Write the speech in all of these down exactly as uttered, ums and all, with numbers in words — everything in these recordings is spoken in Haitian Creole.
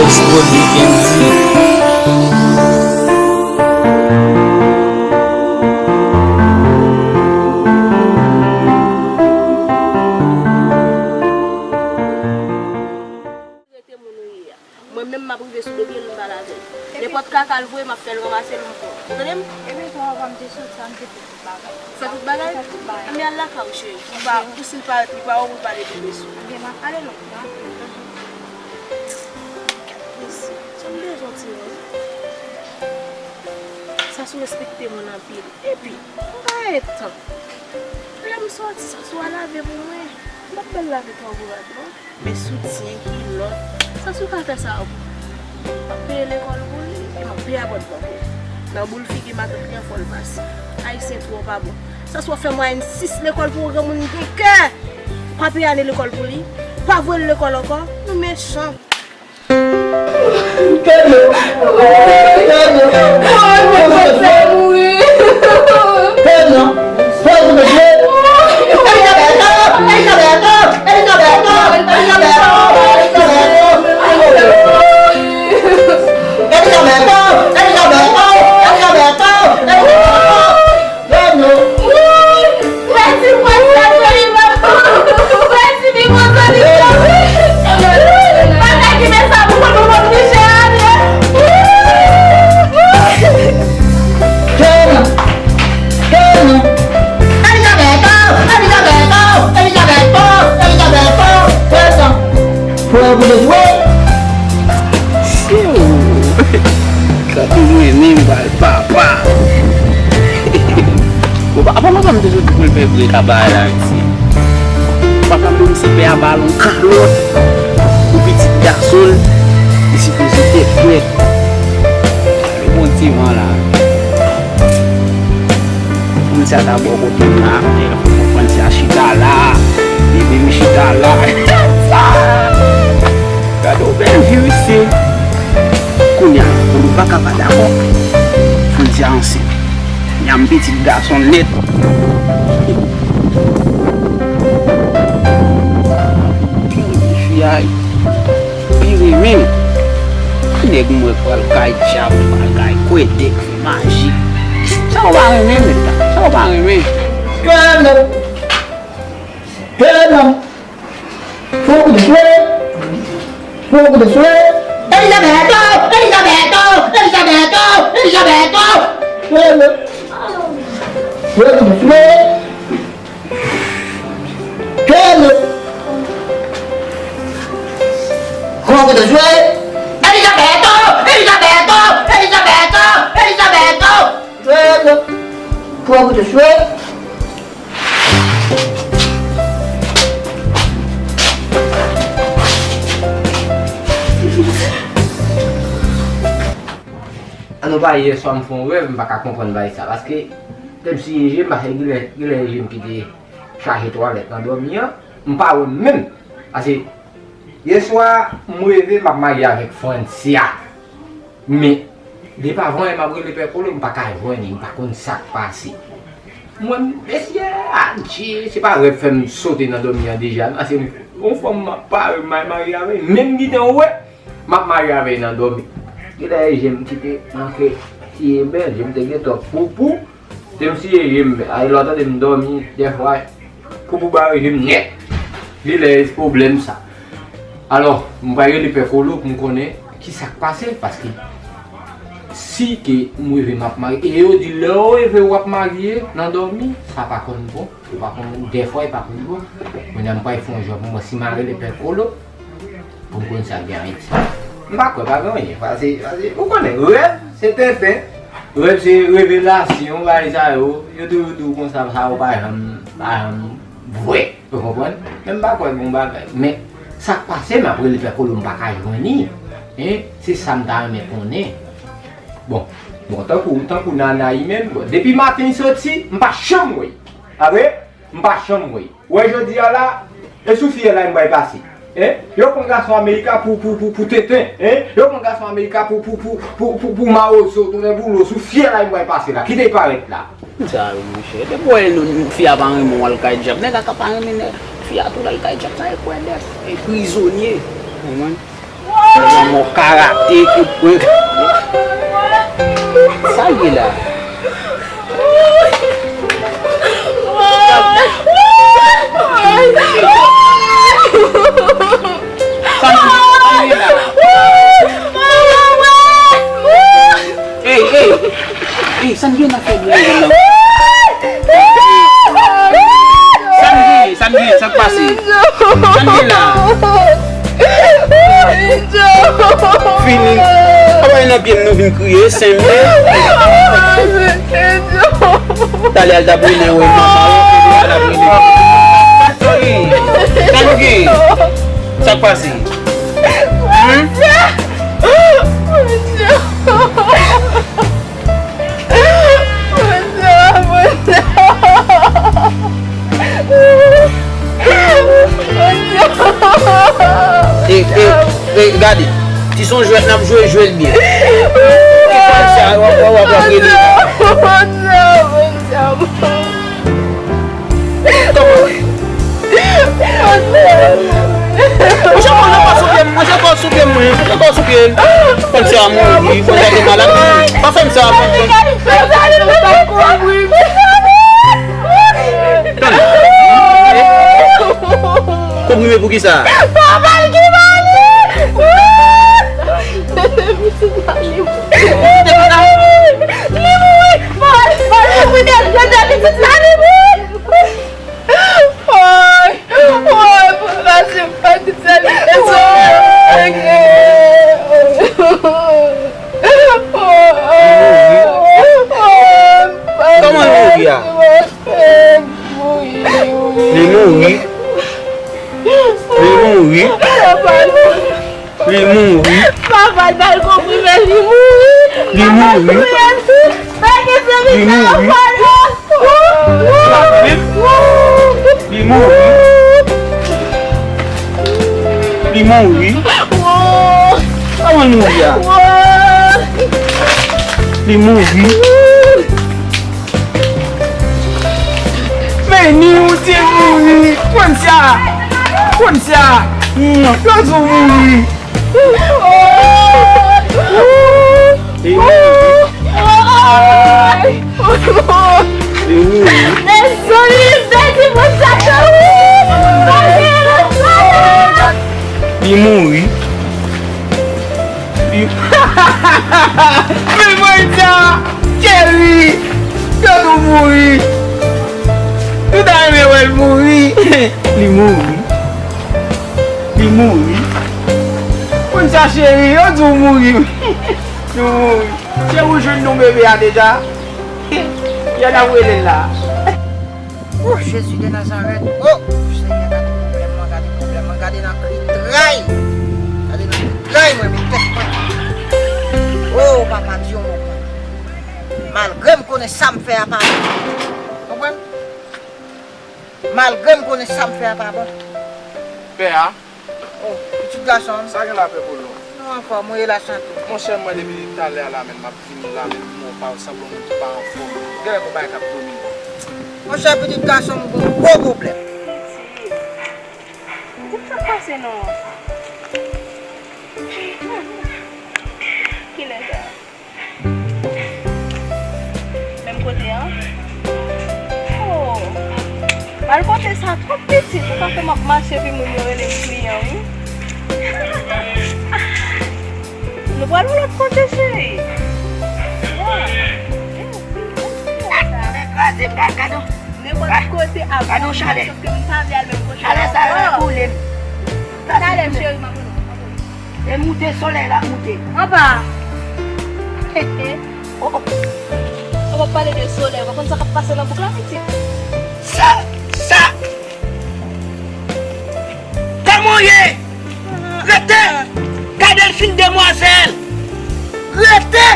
It's Rodney Henry. Rete moun ou ye a. Mwen menm m ap rive sou do pye l, m pale avè l. Nenpòt kaka l voye, m ap fè l ranmase l, m pran. Ou tande m? Ebyen, tou anvan m te soti a, m te fè tout bagay. Fè tout bagay? Fè tout bagay. Anben al lakay ou, cheri. Ou pa, pou si l parèt, li pa wè w, ou pale de mesye. Ebyen, m ap pale lòt tan. Gad mesye, sa m bezwen ti moun. Sa sou respekte moun anpil. Epi, m pa gen tan. Lè m sòti, sa sou al lave pou mwen. M p ap bal lave twò gwo rad, non. Men soutyen, kilòt, sa sou ka fè sa pou mwen. M ap peye lekòl pou li, e m ap peye apatman pou li. Nan boul figi matant li an fò l pase. Ayisyen twò pa bon. Sa sou ap fè mwayèn sis lekòl pou yon granmoun gen kè. Pa peye ane lekòl pou li, pa voye l lekòl ankò, nou mechan. Mèsi pou sa, Joliba. Mèsi, Bibo, Joliba. Bagay ki men sa pou konn ou konn ki chè a, men. Kèm! Kèm! Elizabeth, oh! Elizabeth, oh! Elizabeth, oh! Elizabeth, oh! Kèm! Fò yo pou jwe. Siw! Gade mwen menm pral papa. Bon, pa, papa m te soti pou l fè vre travay la, mesye. Papa m se pè a balon kalòt pou pitit gason l, li sipoze te fè. Gade bon ti van la. Frantzia ta bò kote m la, Frantzia chita la, bebe m chita la. Gade yon bèl vi, wi, se. Kounye a, pou nou pa ka pa dakò, Frantzia ansent. Kounye a, m pitit gason nèt. Fi a, pi renmen. Nèg mwen pral kay djab, pral kay kwèdèk. Maji. Sa w pa renmen, mèt la? Sa w pa renmen? Kè non. Kè non. Fò w koute swe. Fò w koute swe. Elizabeth, oh! Elizabeth, oh! Elizabeth, oh! Elizabeth, oh! Kè non. Fò w koute swe. Kè non. Fò w koute swe. Elizabeth, oh! Elizabeth, oh! Elizabeth, oh! Elizabeth, oh! Kè non. Fò w koute swe. An nou pa yè swa m fè yon rèv, m pa ka konprann bagay sa. Paske, lè m siye je m, paske genlè, genlè je m kite chaje twalèt nan dòmi an, m pa wè m menm. Paske, yè swa, m reve m ap marye avèk Frantzia. Men, depi avan yè m ap rele Pè Kolo, m pa ka jwenn li, m pa konn sa k pase. Mwen, mesye, adje, se pa rèv fè m sote nan dòmi an deja, non, paske yon fanm m ap pare, m al marye avè l, menm gentan wè, m ap marye avè l nan dòmi. Genlè je m kite manke ti eben, je m te gen twòp poupou, te m siye je m, ay lè w tande m dòmi, dèfwa, poupou bare je m nèt. Genlè pwoblèm sa. Alò, m pral rele Pè Kolo pou m konnen kisa k pase, paske si ke m reve m ap marye, e yo di lè w reve w ap marye nan dòmi, sa pa konn bon. Ou pa konn, dèfwa, e pa konn bon. Kounye a, m pral fè yon jan pou mwen, si m a rele Pè Kolo, pou m konn sa k gen Ayiti. M pa kwè, pa gen anyen. Pase, pase, ou konnen, rèv, se tenten. Rèv, se revelasyon, bagay sa yo. Yo toujou di w konsa, sa yo pa janm, pa janm vre. Ou konprann? Men m pa kwè gen yon bagay. Men, sa k pase, m ap rele Pè Kolo, m pa ka jwenn li. Hein? Se sa m ta renmen konnen. Bon, bon, tankou, tankou Nanayi menm, bon, depi maten li soti, m pa janm wè l. Pa vre? M pa janm wè l. Wè jodi a la, e sou fyèl la m pral pase. Hein? Yo pran gason Amerika pou, pou, pou, pou tenten. Hein? Yo pran gason Amerika pou, pou, pou, pou, pou, pou mawozo, tounen boulo, sou fyèl la m pral pase la. Kite l parèt la. Sa yo, monchè. Depi w wè fi a pa renmen w al kay djab, nèg la ka pa renmen nèg. Fi a tou l al kay djab, sa e kwè dèf. E prizonye. Konprann? Lanmò karate, kout pwen. Sa l ye la? Sa l ye la? Ey, ey! Ey, sa n gen nan fè moun nan? Sa n gen? Sa n gen? Sa k pase? Sa n gen la? Fini. Aba nan pye m nou vin kriye, senble. Talè al t ap rele wè manman w, al ap rele. Sa n gen? Sa k pase? Hmm? E, e, e, gade. Si se yon jwèt n ap jwe, jwe l byen. E pa sa, w ap, w ap, w ap rele. Kòman? Monchè, manje kò sou pye m, manje kò sou pye m, manje kò sou pye m. Kòmsi a mouri, kòmsi a te malad. Pa fè m sa, pa fè m sa. Tann. Konprime pou ki sa? Papa l ki ba li. Li mouri. Li mouri. Fò, fò l konprime, jodi a pitit la li mouri. Woy, woy, pou pase pa ki sa li te sove. Kòman l mouri a? Li mouri. Li mouri. Li mouri. Papa l pa l konprime, li mouri. Li mouri. Li mouri. Li mouri. Li mouri. Kòman l mouri a? Li mouri. Meni ou te mouri. Konsa. Konsa. Lòt ou mouri. Li mouri. Li mouri. Dezoli, dezoli, pou sa tou. Li mouri. Li... Men mwen sa, Kelly, yo tou mouri. Nou ta renmen wè l mouri. Li mouri. Li mouri. Moun sa cheri, yo di w mouri. Nou mouri. Se ou jwenn non bebe a deja? Kiyès n ap rele la? Oh, Jezi de Nazarèt. Oh, Senyè, gade pwoblèm mwen, gade pwoblèm mwen, gade nan kritray. Gade nan kritray mwen, men tèt mwen. Oh, papa, di yon mo pou mwen. Malgre m konnen sa m fè a pa bon. Konprann? Malgre m konnen sa m fè a pa bon. Pè a. Oh, pitit gason m. Sa gen la, pè Polo? Nou anfòm, ou e la sante. Monchè, mwen depi talè a la menm, m ap vini la menm, m wè w pa sanble yon moun ki pa anfòm. Genlè gon bagay k ap domine w. Monchè, pitit gason m gon gwo pwoblèm. Pitit, pitit, sa k pase non? Kilè sa? Menm kote an? Oh! Al kote sa twòp pitit, ou ka fè m ap mache epi moun yo rele m kliyan, wi. Nou pral yon lòt kote, cheri. Nenpòt kote ap gade yon chalè. Sòf ke m pa vle al menm kote. Chalè sa yo boule m. Talè, cheri, m ap rele w. E moute, solèy la moute. Anba. Oh, oh. Ou p ap pale de solèy, ou pa konn sa k ap pase nan bouk la, pitit. Sa, sa. Kòman w ye? Rete! Gade l fin demwazèl! Rete!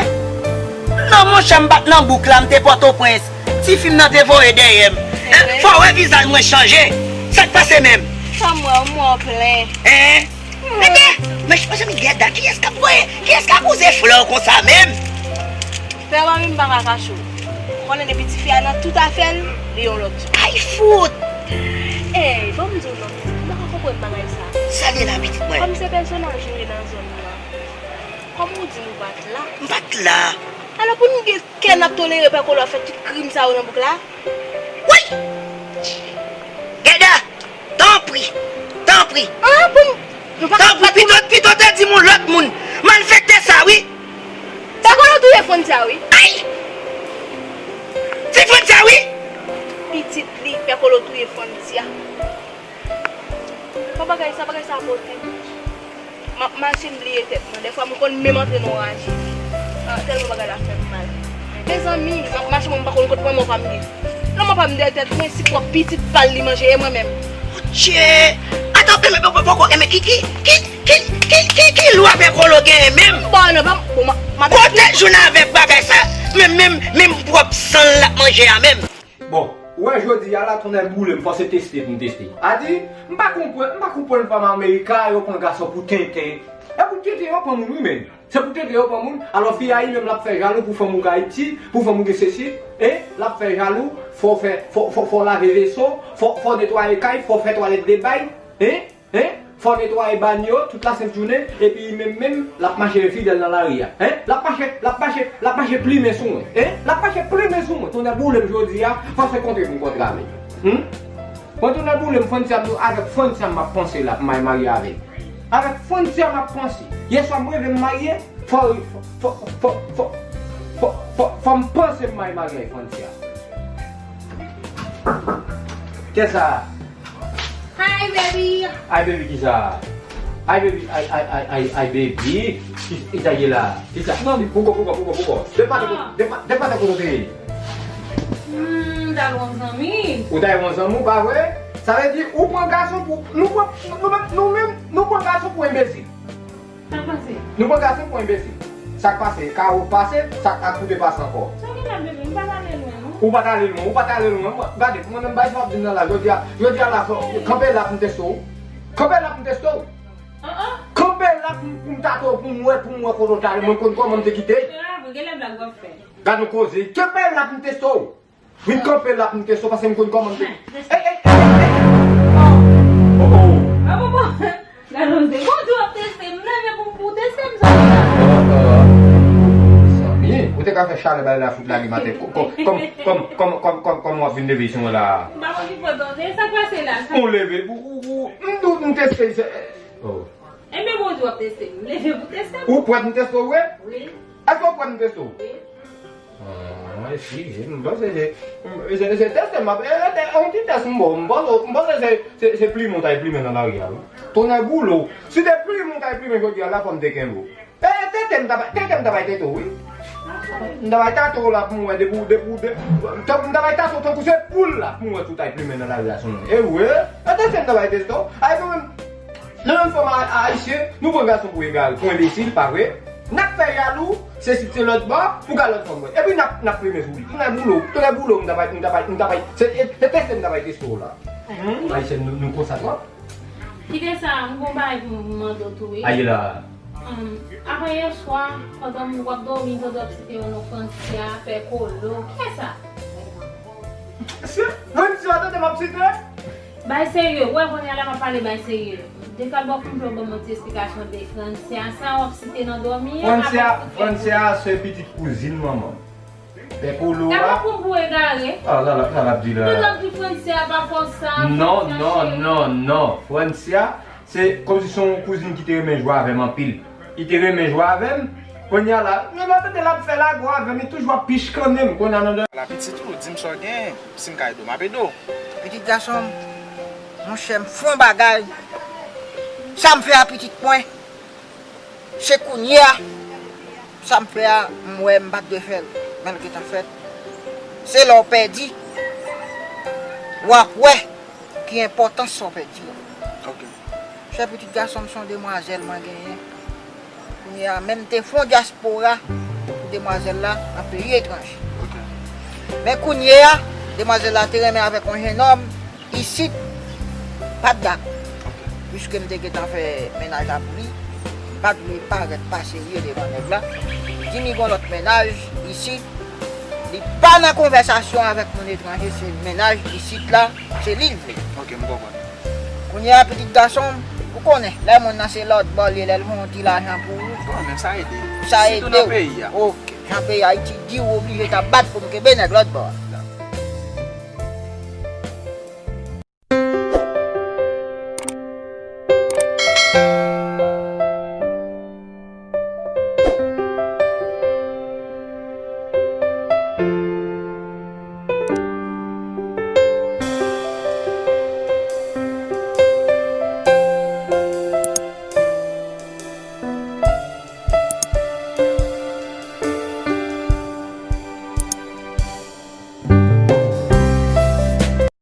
Non, monchè, m pa t nan bouk la, m te Pòtoprens. Tifi m nan te voye dèyè m. Hein? Fò w wè vizaj mwen chanje. Sa k pase menm? Sa m wè w, m wè w plen. Hein? Rete! Men, mezanmi, Gèda, kiyès k ap voye, kiyès k ap wouze flè w konsa menm? Pè, manmi m pa ka kache w. Ou konnen depi tifi a nan tout afè l, li yon lòt. Ay, fout! Ey, ban m di w non, m pa ka konprann bagay sa. Sa l ye la, pitit mwen? Kòm se pèsonaj ou ye nan zòn nan. Kòman w di nou pa t la? M pa t la. Alò, pou nou gen kè n ap tolere Pè Kolo ap fè tout krim sa yo nan bouk la? Woy! Gèda! Tanpri! Tanpri! Ah, pou nou, nou pa ka Tanpri, pito, pito te di m yon lòt moun. Malfektè sa, wi! Pè Kolo touye Francia, wi. Ay! Se Francia, wi! Pitit li, Pè Kolo touye Francia. Bon bagay sa, bagay sa pote. M ap mache m bliye tèt mwen. Dèfwa m konn menm antre nan yon raje. Ah, tèlman bagay la fè m mal. Mezanmi, m ap mache mwen m pa konn kot manman pa m ye. Manman pa m dèyè tèt mwen, si twòp pitit pa l li manje, e mwen menm. Monchè! Atann, men, men, men, men, men, ki, ki, ki, ki, ki, ki, ki, ki lwa Pè Kolo genyen menm? Bon, non, pa m, bon, m ap, m ap Kote jwenn avèk bagay sa? Men, menm, menm pwòp san l l ap manje a menm. Bon, ou wè jodi a la, tonnè boule m, fòse teste pou m teste. A di, m pa konprann, m pa konprann fanm Amerika, yo pran gason pou tenten. E pou tenten, yo pran moun, wi, men. Se pou tenten, yo pran moun. Alò, fi a, li menm, l ap fè jalou pou fanm ou gen Ayiti, pou fanm ou gen sesi. E, l ap fè jalou, fò w fè, fò, fò, fò w lave veso, fò, fò w netwaye kay, fò w fè twalèt de bay. Hein? Hein? Fò w netwaye bann yo tout la sent jounen, epi li menm menm, l ap mache enfidèl nan lari a. Hein? L ap mache, l ap mache, l ap mache plimen sou mwen. Hein? L ap mache plimen sou mwen. Tonnè boule m jodi a, fò se kontre pou m kontre avè l. Hmm? Mwen tonnè boule m, Francia, m, avèk Francia m ap panse la, pou m al marye avè l. Avèk Francia m ap panse. Yèswa m reve m marye, fò, fò, fò m panse m al marye avèk Francia. Kè sa? Hi, baby. Ay, baby, kisa? Ay, baby, ay, ay, ay, ay, ay, baby. Ki, kisa ye la? Kisa? Pouko, pouko, pouko, pouko? Depa, depa, depa, depa, kote w te ye? Hmm, m t al wè yon zanmi. Ou t al wè yon zanmi w, pa vre? Sa vle di, ou pran gason pou, nou pran, nou menm, nou menm, nou pran gason pou enbesil. Sa k pase? Nou pran gason pou enbesil. Sa k pase? Kawo pase, sa k ap koupe pase ankò. Sa gen la, bebe? M pa t ale lwen, non. Ou pa t ale lwen, ou pa t ale lwen. Mwen, gade, mwen menm bay sa w ap di m nan la, jodi a, jodi a la, fò, kanpe la pou m teste w. Kanpe la pou m teste w. Kanpe la pou m, pou m tate w, pou m wè, pou m wè kote w t ale. Mwen konn kòman m te kite. Gade yon koze. Kanpe la pou m teste w. Vin kanpe la pou m teste w, paske m konn kòman m te. Ey, ey, ey, ey, ey. Oh, oh. Ah, bon, bon. Gade yon se. Bondye w ap teste m. Leve pou, pou teste m, sa. Oh, oh. Zanmi, ou te ka fè chalè bay la fout lage maten. Kòm, kòm, kòm w ap vin leve sou mwen la. M pa konn ki fòt ou, se sa k pase la. Ou leve, ou, ou, ou, m di w m teste, se, oh. Enben, Bondye w ap teste m. Leve pou teste m. Ou prèt m teste w vre? Wi. Èske w prèt m teste w? Wi. Ah, si, si, m panse se, se, se tès m ap, e, e, e, yon ti tès m ba w, m panse, m panse se, se, se plimen w t al plimen nan lari a, wi. Tonnè boule w. Si te plimen w t al plimen jodi a la, fò m te kenbe w. E, e, tete m ta bay, tete m ta bay tete w, wi. M ta bay tate w la pou m wè depi w, depi w, de, m ta bay tate w tankou se poul la pou m wè si w t al plimen nan lari a sou mwen. E wi, e tete m ta bay tete w. Ay, nou menm, Nou menm fanm a-, ayisyen, nou pran gason pou egare, pou enbesil, pa vre? N ap fè jalou, se sit se lòt bò, pou gade lòt fanm mwen. Epi n ap, n ap plimen sou li. Tonnè boule w, tonnè boule w, m ta bay, m ta bay, m ta bay, se, se, se teste m ta bay teste w la. Hmm? Ayisyen, nou, nou konsa twòp. Kite sa, m gon bagay pou m mande w tou, wi. Aye la. Hmm, avan yè swa, pandan w ap dòmi, m tande w ap site yon non Francia, Pè Kolo. Kiyès sa? Francia, tande m ap site? Bay serye, ou wè kounye a la m ap pale bay serye. Dekalbò konplo ban m yon ti esplikasyon de Francia sa w ap site nan dòmi an. Francia, Francia se pitit kouzin manman m. Pè Kolo a. Gade yon konplo pou egare. Ah, sa l ap, sa l ap di la. Tout ap di Francia pa fè w sa, non, Francia non, cheri. Non, non. Francia, se kòmsi se yon kouzin ki te renmen jwe avè m anpil. Li te renmen jwe avè m. Kounye a la, men lè w tande l ap fè lago avè m, li toujou ap pichkannen m. Kounye a nan. La pitit ou, di m sa w genyen. Si m ka ede w, m ap ede w. Pitit gason m, monchè, m fè yon bagay. Sa m fè a pitit mwen, se kounye a. Sa m fè a, m wè m pa t dwe fè l, men l gentan fèt. Se lè w pèdi, w ap wè ki enpòtans sa w pèdi a. Ok. Chè pitit gason m, se yon demwazèl mwen genyen. Kounye a, men m te fè yon dyaspora pou demwazèl la nan peyi etranje. Ok. Men kounye a, demwazèl la te renmen avèk yon jennonm isit, pa t dakò. Ok. Piske m te gentan fè mennaj la pou li, m pa t vle parèt pa serye devan nèg la. Li di m li gen yon lòt mennaj isit, li pa nan konvèsasyon avèk moun etranje, se mennaj isit la, se li l vle. Ok, m konprann. Kounye a, pitit gason m, pou Konnen, lè moun nan se lòt bò l ye, lè l fè yon ti lajan pou ou. Konnen sa ede. Sa Sitou ede nan w. Peyi a. Ok, nan peyi Ayiti, di w oblije ta bat pou m kenbe nèg lòt bò a.